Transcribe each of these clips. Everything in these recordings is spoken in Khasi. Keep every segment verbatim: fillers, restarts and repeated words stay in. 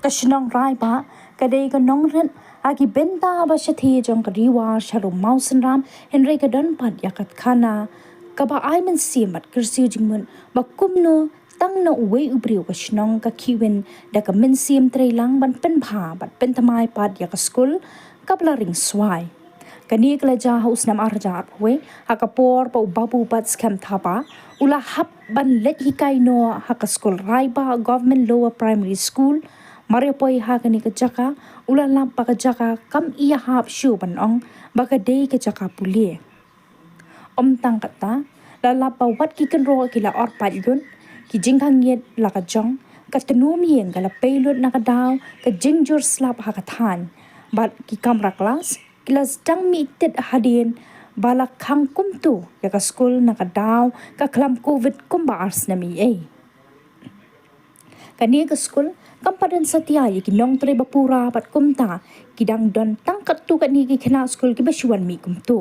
Ka shnong Raibah ka dei ka nongrit ha ki bynta ba shathie jong ka Ri War sha Ri Mawsynram, hynrei ka don pat ïa ka thana kaba ai mynsiem bad kyrsiew jingmut ba kumno tang na uwei u briew ka shnong ka khihwin da ka mynsiem treilang ban pynbha bad pynthymmai pat ïa ka skul kaba la ringswai. Kane ka la jia ha u snem ar hajar arphew wei, ha ka por ba u Babu Batskhem Thabah u la hap ban leit hikai noh ha ka skul Raibah Government Lower Primary School. Mar ïa poi ha kane ka jaka, u la lap ba ka jaka kam ïahap shuh ban ong ba ka dei ka jaka pule. Ym tang katta, la lap ba wat ki kynroh ki la or pait lut, ki jingkhang ïit la ka jong, ka tnum ïing ka la pei lut na ka daw ka jingjur slap ha ka thaiñ, bad ki kamra klas ki la sdang mih tit hadien ba la khang kumto ïa ka skul na ka daw ka khlam Covid kumba ar snem eiei. Kane ka skul kam pat don satia ïa ki nongtrei ba pura bad kumta ki dang don tang katto katne ki khynnah skul kiba shu wan mih kumto.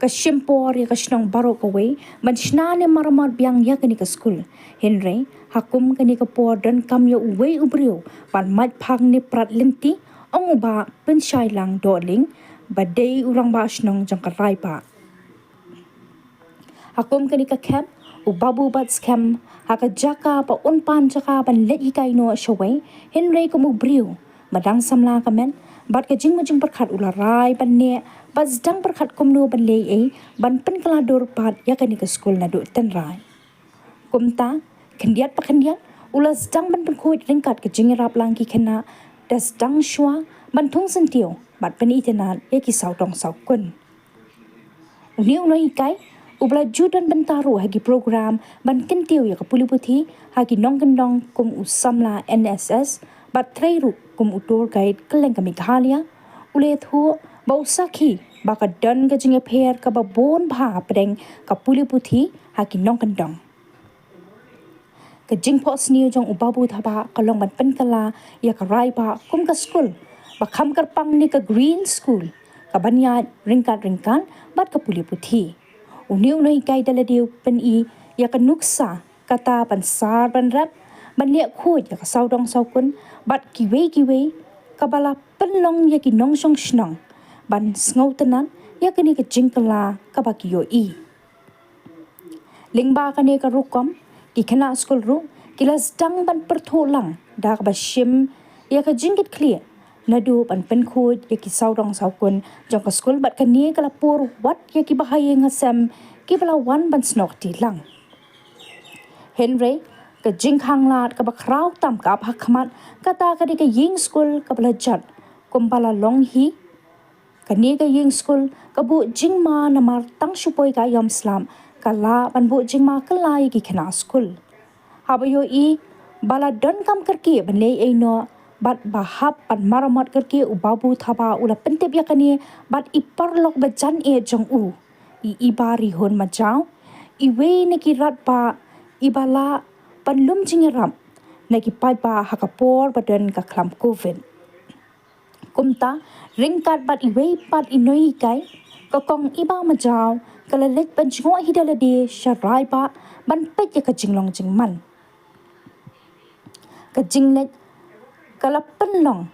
Ka shim por ïa ka shnong baroh kawei ban shna ne maramot biang ïa kane ka skul. Hynrei ha kum kane ka por donkam ïa uwei u briew ban mait phang ne prat lynti, ong u Bah Pynshailang Dohling ba dei u rangbah shnong jong ka Raibah. Ha kum kane ka khep, u Babu Batskhem ha ka jaka ba un pan jaka ban leit hikai noh shawei, hynrei kum u briew ba dang samla ka met bad ka jingmut jingpyrkhat u la rai ban neh bad sdang pyrkhat kumno ban leh ei ban pynkylla dur pat ïa kane ka skul naduh tynrai. Kumta, khyndiat pa khyndiat u la sdang ban pynkhuid ryngkat ka jingïarap lang ki khynnah da sdang shuwa ban thung syntiew bad pynitynnad ïa ki sawdong sawkun. Une u nonghikai uba la ju don bynta ruh ha ki program ban kyntiew ïa ka pule puthi ha ki nongkyndong kum u samla N S S bad trei ruh kum u tour guide kylleng ka Meghalaya, u la ïathuh ba u sakhi ba ka don ka jingïapher kaba bun bha hapdeng ka pule puthi ha ki nongkyndong. Ka jingphohsniew jong u Babu Thabah ka long ban pynkylla ïa ka Raibah kum ka skul ba kham kyrpang ne ka Green School, kaban ïaid ryngkat ryngkat bad ka pule puthi. Une u nonghikai da lade u pyni ïa ka nuksa kata ban sar ban rep, ban leh khuid ïa ka sawdong sawkun bad kiwei kiwei, kaba la pynlong ïa ki nongshong shnong ban sngewtynnat ïa kane ka jingkylla kaba ki ïohi. Lyngba kane ka rukom, ki khynnah skul ruh ki la sdang ban pyrthuh lang da kaba shim ïa ka jingkitkhlieh naduh ban pynkhuid ïa ki sawdong sawkun jong ka skul bad kane ka la pur wat ïa ki bahaïing hasem kiba la wan ban snoh kti lang. Hynrei ka jingkhanglad kaba khraw tam ka ap ha khmat, kata ka dei ka ïing skul kaba la jot kumba la long hi. Kane ka ïing skul ka buh jingma namar tang shu poi ka aïom slap ka lah ban buh jingma kylla ïa ki khynnah skul. Haba ïohi ba la donkam kyrkieh ban leh ei noh bad ba hap ban maramot kyrkieh, u Babu Thabah u la pyntip ïa kane bad i paralok ba jan eh jong u, i Iba Rihun Majaw, iwei na ki rangbah iba lah ban lum jingïarap na ki paidbah ha ka por ba don ka khlam Covid. Kumta, ryngkat bad iwei pat i nonghikai, ka Kong Iba Majaw ka la leit ban jngoh hi da lade sha Raibah ban peit ïa ka jinglong jingman. Ka jingleit ka la pynlong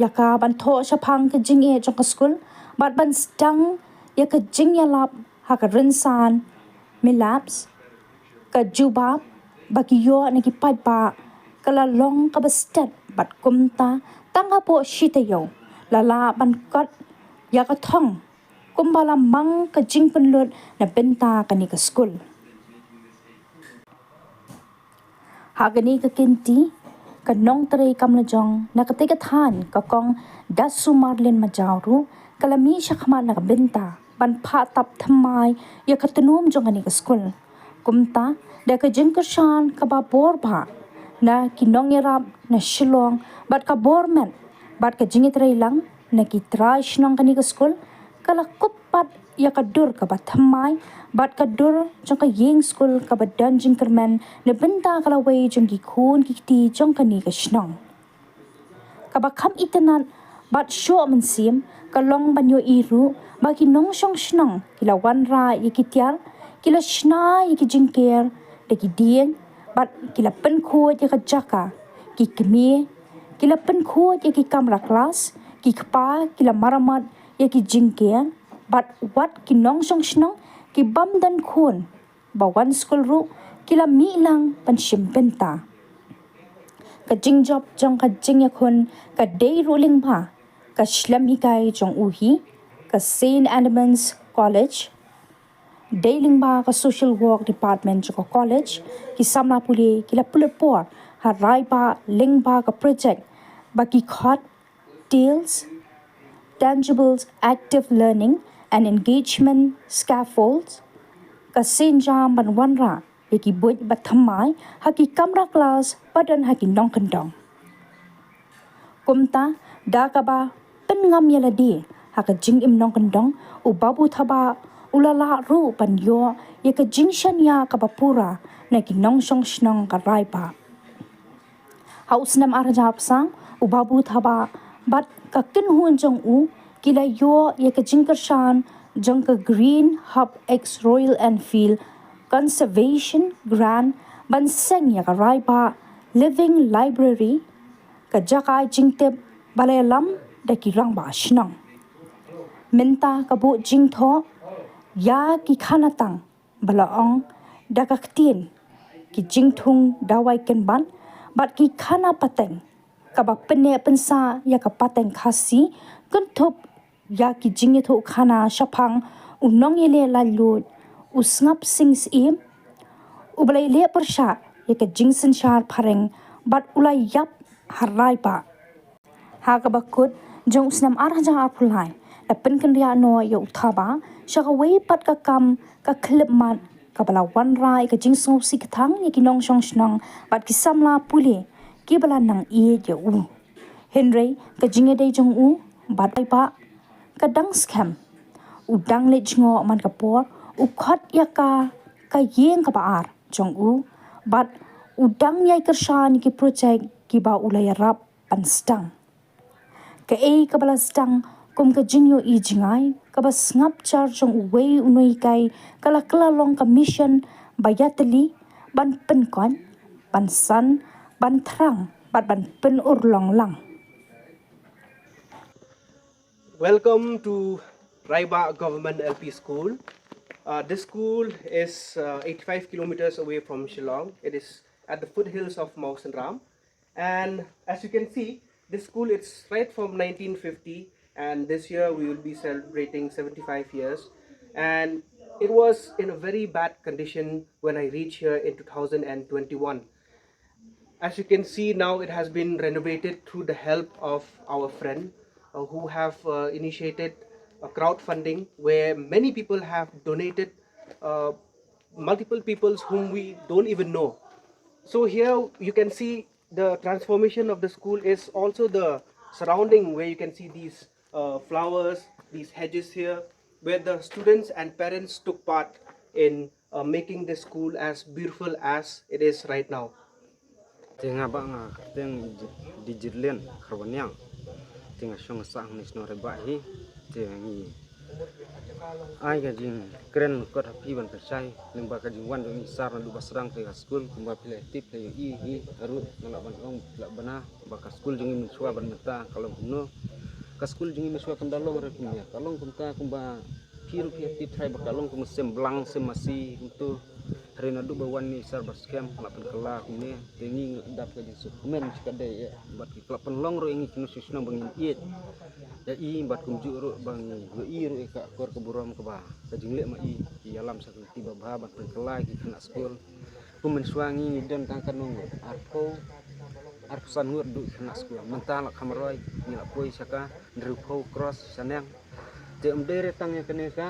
ïa ka ban thoh shaphang ka jingeh jong ka skul bad ban sdang ïa ka jingïalap ha ka rynsan Milabs. Ka jubab ba ki ïoh na ki paidbah ka la long kaba stet bad kumta tang hapoh shi taïew la lah ban kot ïa ka thong kumba la mang ka jingpynlut na bynta kane ka skul. Ha kane ka kynti, ka nongtrei kam lajong na katei ka thaiñ, ka Kong Dasu Marlin Majaw ruh ka la mih shakhmat na ka bynta ban phah tap thymmai ïa ka tnum jong kane ka skul. Kumta, da ka jingkyrshan kaba bor bha na ki nongïarap na Shillong bad ka bor met bad ka jingïatreilang na ki trai shnong kane ka skul, ka la kup pat ïa ka dur kaba thymmai bad ka dur jong ka ïing skul kaba don jingkyrmen na bynta ka lawei jong ki khun ki kti jong kane ka shnong. Kaba kham itynnad bad shoh mynsiem ka long ban ïohi ruh ba ki nongshong shnong ki la wanrah ïa ki tiar, ki la shna ïa ki jingker da ki dieng bad ki la pynkhuid ïa ka jaka, ki kmie, Ki la pynkhuid ïa ki kamra klas, ki kpa ki la maramot ïa ki jingker, bad wat ki nongshong shnong ki bym don khun ba wan skul ruh ki la mih lang ban shim bynta. Ka jingjop jong ka jingïakhun ka dei ruh lyngba ka shlem hikai jong u hi, ka Saint Edmund's College. Dei lyngba ka Social Work Department jong ka college, ki samla pule ki la pule por ha Raibah lyngba ka project ba ki khot TAILS, Tangibles Active Learning and Engagement Scaffolds, ka synjam ban wanrah ïa ki buit ba thymmai ha ki kamra klas ba don ha ki nongkyndong. Kumta, da kaba pynngam ïa lade ha ka jingim nongkyndong, u Babu Thabah u la lah ruh ban ïoh ïa ka jingshaniah kaba pura na ki nongshong shnong ka Raibah. Ha u snem ar hajar arphew san, u Babu Thabah bad ka kynhun jong u ki la ïoh ïa ka jingkyrshan jong ka Green Hub X Royal Enfield Conservation Grant ban seng ïa ka Raibah Living Library, ka jaka ai jingtip ba la ïalam da ki rangbah shnong. Mynta ka buh jingthoh ïa ki khana tang ba la ong da ka ktien, ki jingthung dawai kynbat bad ki khana pateng, kaba pynneh pynsah ïa ka pateng Khasi, kynthup ïa ki jingïathuhkhana shaphang u nongïaleh laitluid, u Sngap Sing Syiem, uba la ïaleh pyrshah ïa ka jingsynshar phareng bad u la ïap ha Raibah. Ha kaba kut jong u snem ar hajar arphew lai, la pynkynriah noh ïa u Thabah sha kawei pat ka kam ka khyllipmat, kaba la wanrah ïa ka jingsngewsih kthang ïa ki nongshong shnong bad ki samla pule kiba la nang ïeit ïa u. Hynrei ka jingïadei jong u bad Raibah ka dang skhem. U dang leit jngoh man ka por, u khot ïa ka ka ïing kaba ar jong u, bad u dang ïai kyrshan ïa ki projek kiba u la ïarap ban sdang. Kaei kaba la sdang kum ka jingïohi jngai kaba sngap jar jong uwei u nonghikai ka la kylla long ka mission ba ïatylli, ban pynkoit, ban san, ban thrang bad ban pynurlong lang. Welcome to Raibah Government L P School. Uh, this school is uh, eighty-five kilometers away from Shillong. It is at the foothills of Mawsynram. And as you can see, this school, it's right from nineteen fifty, and this year we will be celebrating seventy-five years. And it was in a very bad condition when I reached here in two thousand twenty-one. As you can see now, it has been renovated through the help of our friend uh, who have uh, initiated a crowdfunding where many people have donated, uh, multiple peoples whom we don't even know. So here you can see the transformation of the school is also the surrounding where you can see these uh, flowers, these hedges here, where the students and parents took part in uh, making this school as beautiful as it is right now. Te nga ba nga kyrteng Dijirlian Kharwaniang. Te nga shong sah hangne shnong Raibah hi. Te ngi ai ka jingkren kot ha phi ban pynshai lyngba ka jingwan jong i Sar naduh ba sdang te ka skul kumba phi la tip la ïohi hi. Haruh nga lah ban ong lah bana ba ka skul jong ngi mynshuwa bad mynta ka long kumno. Ka skul jong ngi mynshuwa kam da long re kumne, ka long kumta kumba phi ruh phi tip trai ba ka long kum sem blang sem masi kumtu. Hynrei naduh ba wan i Sar bad skhem la pynkylla kumne, te ngi ngi dap ka jingsuk kmen shi ka dei ïa bad ki la pynlong ruh ïa ngi ki nongshong shnong ba ngin ïeit ïa i bad kumjuh ruh ba ngi ïohi ruh ïa ka akor ka burom kaba ka jingleh ma i ki ïalam sha ka lynti ba bha ban pynkylla ki khynnah skul. Kum mynshuwa ngi ngi don tang ka nong arphew arphew san ngut duh khynnah skul. Mynta la kham roi ngi la poi sha ka hynriewphew cross shaneng. Te ym dei re tang ïa kane ka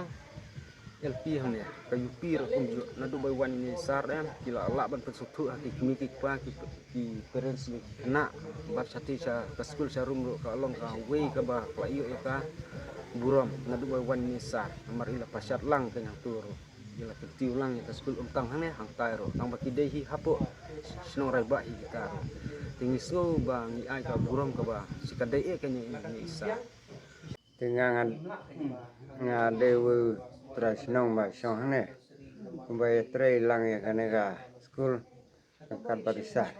L P hangne, ka U P ruh kumjuh. Naduh ba wan ine i Sar em ki la lah ban pynsngewthuh ha ki kmie ki kpa ki ki parents ki khynnah bad shatei sha ka skul sha rum ruh ka long kawei kaba ka la ïoh ïa ka burom naduh ba wan ine i Sar. Namar i la pynshad lang ka hangto ruh. I la kyntiew lang ïa ka skul ym tang hangne hangtai ruh, tang ba ki dei hi hapoh shnong Raibah hi kita ruh. Te ngi sngew ba ngi ai ka burom kaba shi ka dei eh kane ine i Sar. Te nga nga nga dei u trai shnong ba shong hangne. Kumba ïa trei lang ïa kane ka skul ka kat ba ki Sar.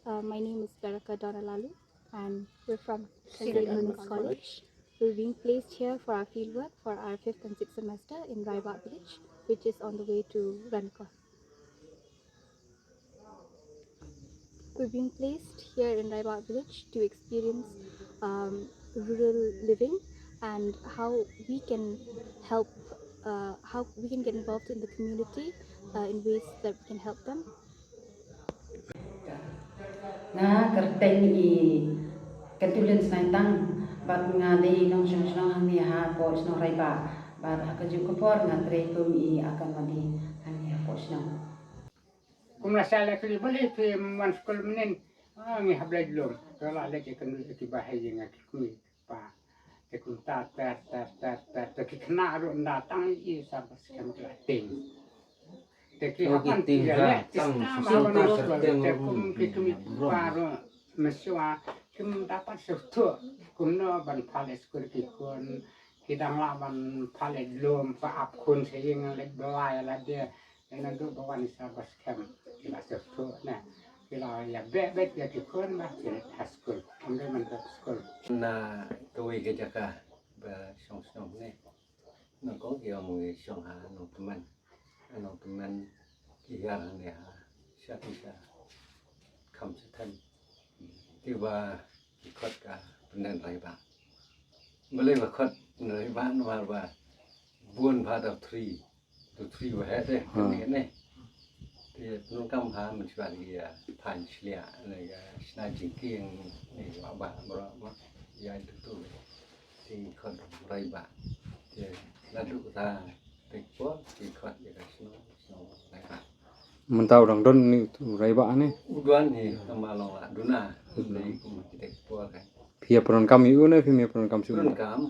Uh, my name is Beraka Donalalu, and we're from Saint Edmund's College. We're being placed here for our fieldwork for our fifth and sixth semester in Raibah village, which is on the way to Ranikor. We're being placed here in Raibah village to experience um, rural living and how we can help, uh, how we can get involved in the community uh, in ways that we can help them. Nga kyrteng i Katulin Snaitang, bad nga dei nongshong shnong hangne hapoh shnong Raibah, bad ha kajuh ka por nga trei kum i akam madi hangne hapoh shnong. Kum la sha la kli bali phi man skul mynnin, ngi hap leit lum, to la leit ïa kynduh ïa ki bah ïa nga ki kmie. Pa, te kum ta ter ter ter ter te ki khynnah ruh ynda tang i sa bas kam ki la ting. Te ki hapan ki la leh ki sna ma ban skul te kum ki kmie pa ruh mynshuwa kim dapat shuh kumno ban phah leh skul ki khun, ki dang lah ban phah leh lum, phah ap khun sha ïing leh blai la de. Naduh ba wan i sa bas kam ki la shuh ne. Ki la ïa beh beh ïa ki khun ba ki leit ha skul. Ym dei man dep skul. Na kawei ka jaka ba shong shnong ne. Nangkong ki ong ngi shong ha Nongtymmen. Ha Nongtymmen ki hiar hangne ha sha ki sha kham sha them. Ki ba ki khot ka Pyndenraibah. Balei ba khot Pyndenraibah namar ba bun ba da three. Tu three waheh te kane kane. Te Pyndonkam ha mynshwa ki ïa thaiñ shliah ne ka shna jingkieng ne ka ba ba ma ïa tu tu. Te khot Raibah. Te naduh ta te por te khot ïa ka shnong shnong Raibah. Mynta u dang don ni tu Raibah ne? U don ni tang ma long la duna. Duna. Ni kum ki te por ka. Phi ïa pyndonkam ïa u ne phi ïa pyndonkam shu? Pyndonkam.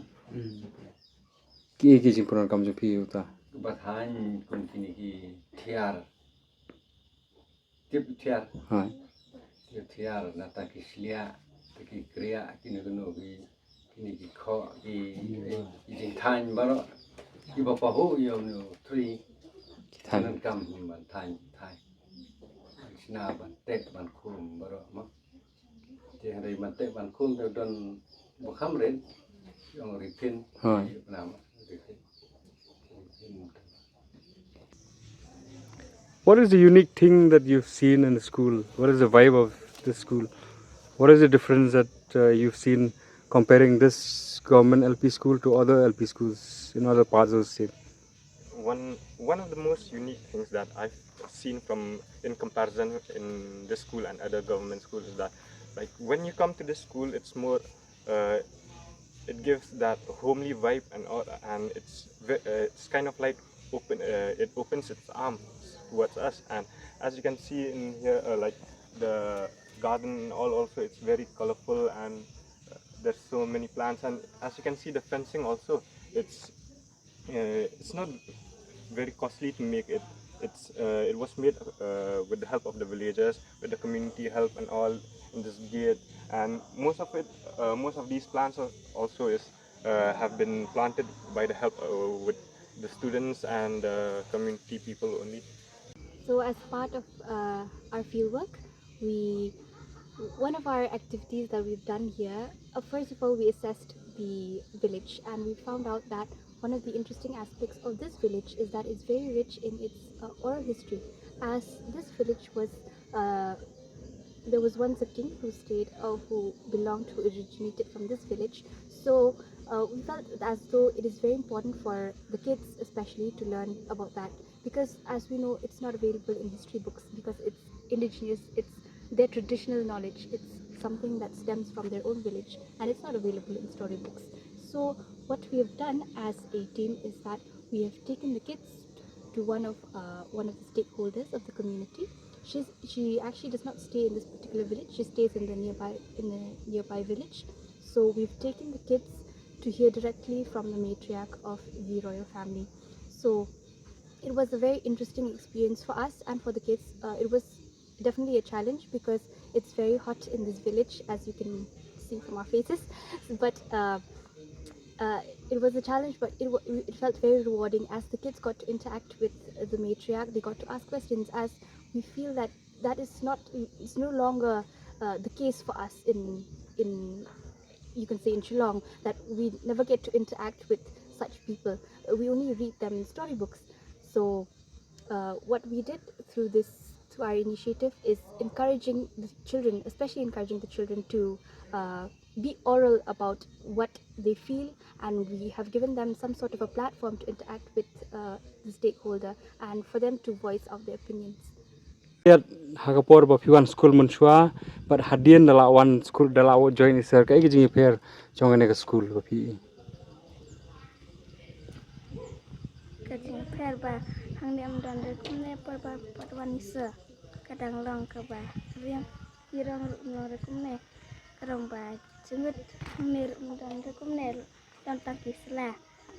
Ki ki jingpyndonkam jong phi uta? Ba thaiñ kum kine ki thiar. Tip thiar. Hai. Tip thiar na ta ki shliah, ta ki kriah, kine kino ki kine ki khoh ki ki jingthaiñ baroh. Ki ba pahuh ïa u three. Ki thaiñ. Pyndonkam ban thaiñ thaiñ. Shna ban tek ban khum baroh ma. Te hynrei ban tek ban khum te don ba kham rit. Ong rit phin. Hoi. Nam rit phin. What is the unique thing that you've seen in the school? What is the vibe of the school? What is the difference that uh, you've seen comparing this government L P school to other L P schools in other parts of the state? One one of the most unique things that I've seen from in comparison in this school and other government schools is that, like, when you come to this school, it's more uh, it gives that homely vibe and all, and it's ve- uh, it's kind of like open uh, it opens its arms towards us. And as you can see in here, uh, like, the garden and all, also it's very colorful, and uh, there's so many plants, and as you can see, the fencing also, it's uh, it's not very costly to make it. It's uh, it was made uh, with the help of the villagers, with the community help and all, in this gate. And most of it, uh, most of these plants are also is uh, have been planted by the help uh, with the students and uh, community people only. So, as part of uh, our fieldwork, we one of our activities that we've done here, uh, first of all, we assessed the village, and we found out that one of the interesting aspects of this village is that it's very rich in its uh, oral history, as this village was uh, there was once a king who stayed or who belonged, who originated from this village. So uh, we felt as though it is very important for the kids especially to learn about that, because as we know, it's not available in history books because it's indigenous, it's their traditional knowledge, it's something that stems from their own village, and it's not available in storybooks. So what we have done as a team is that we have taken the kids to one of uh, one of the stakeholders of the community. She's, she actually does not stay in this particular village. She stays in the nearby in the nearby village. So we've taken the kids to hear directly from the matriarch of the royal family. So it was a very interesting experience for us and for the kids. Uh, it was definitely a challenge because it's very hot in this village, as you can see from our faces. But uh, uh, it was a challenge, but it, it felt very rewarding as the kids got to interact with the matriarch. They got to ask questions, as we feel that that is not, it's no longer uh, the case for us in in you can say in Shillong, that we never get to interact with such people. Uh, We only read them in storybooks. So uh, what we did through this through our initiative is encouraging the children, especially encouraging the children to uh, be oral about what they feel, and we have given them some sort of a platform to interact with uh, the stakeholder and for them to voice out their opinions. Yat ha ka por ba phi wan skul mynshuwa bad hadien da la wan skul da la join i sir, kaei ka jingïapher jong kane ka skul ba phi i? Ka jingpher ba hangne ym don re kumne, por ba pat wan i sir ka dang long kaba riam. I rong ruh ym long re kumne, ka rong ba jingmut. Hangne ruh ym don re kumne, don tang ki sla.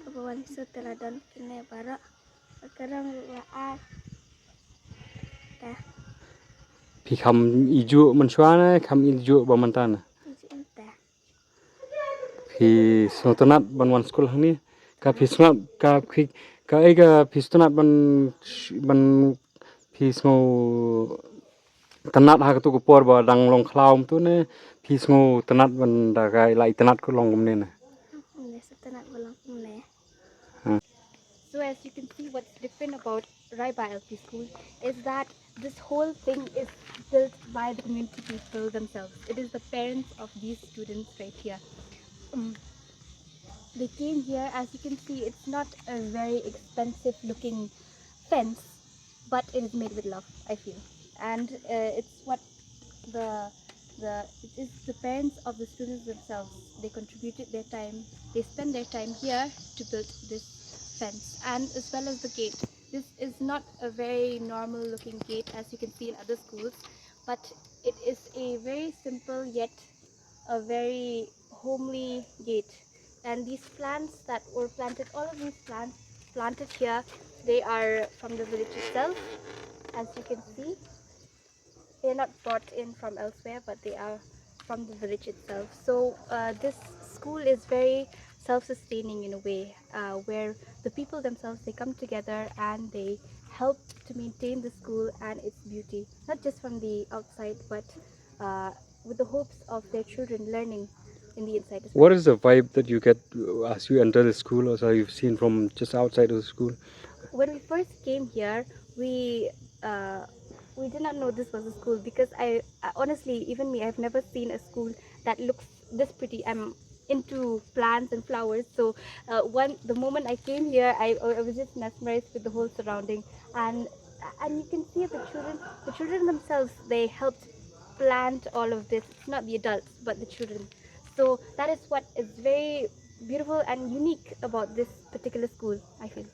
Kaba wan i sir te la don kine baroh. Ka rong ruh la ar. Ta. Phi kham ijuh mynshuwa ne kham ijuh ba mynta ne? Iji inta. Phi sngewtynnat ban wan skul hangne? Ka phi sngewtynnat ka phi, kaei ka phi sngewtynnat ban ban phi sngewtynnat ha katu ka por ba dang long khlaw mynta ne? Phi sngewtynnat ban da ka la itynnat ka long kumne ne? Kumne, sngewtynnat ba long kumne. So as you can see, what's different about Raiba L P School is that this whole thing is built by the community people themselves. It is the parents of these students right here. Um, they came here, as you can see, it's not a very expensive looking fence, but it is made with love, I feel. And uh, it's what the the it is the parents of the students themselves. They contributed their time, they spend their time here to build this fence, and as well as the gate. This is not a very normal looking gate as you can see in other schools, but it is a very simple yet a very homely gate. And these plants that were planted, all of these plants planted here, they are from the village itself, as you can see. They're not brought in from elsewhere, but they are from the village itself. So uh, this school is very self-sustaining in a way, uh, where the people themselves, they come together and they help to maintain the school and its beauty, not just from the outside, but uh, with the hopes of their children learning in the inside as well. What is the vibe that you get uh, as you enter the school, or as you've seen from just outside of the school? When we first came here, we uh, we did not know this was a school because I, I honestly, even me, I've never seen a school that looks this pretty. I'm into plants and flowers, so uh, one the moment I came here, I, I was just mesmerized with the whole surrounding, and and you can see the children, the children themselves, they helped plant all of this. It's not the adults, but the children. So that is what is very beautiful and unique about this particular school, I feel.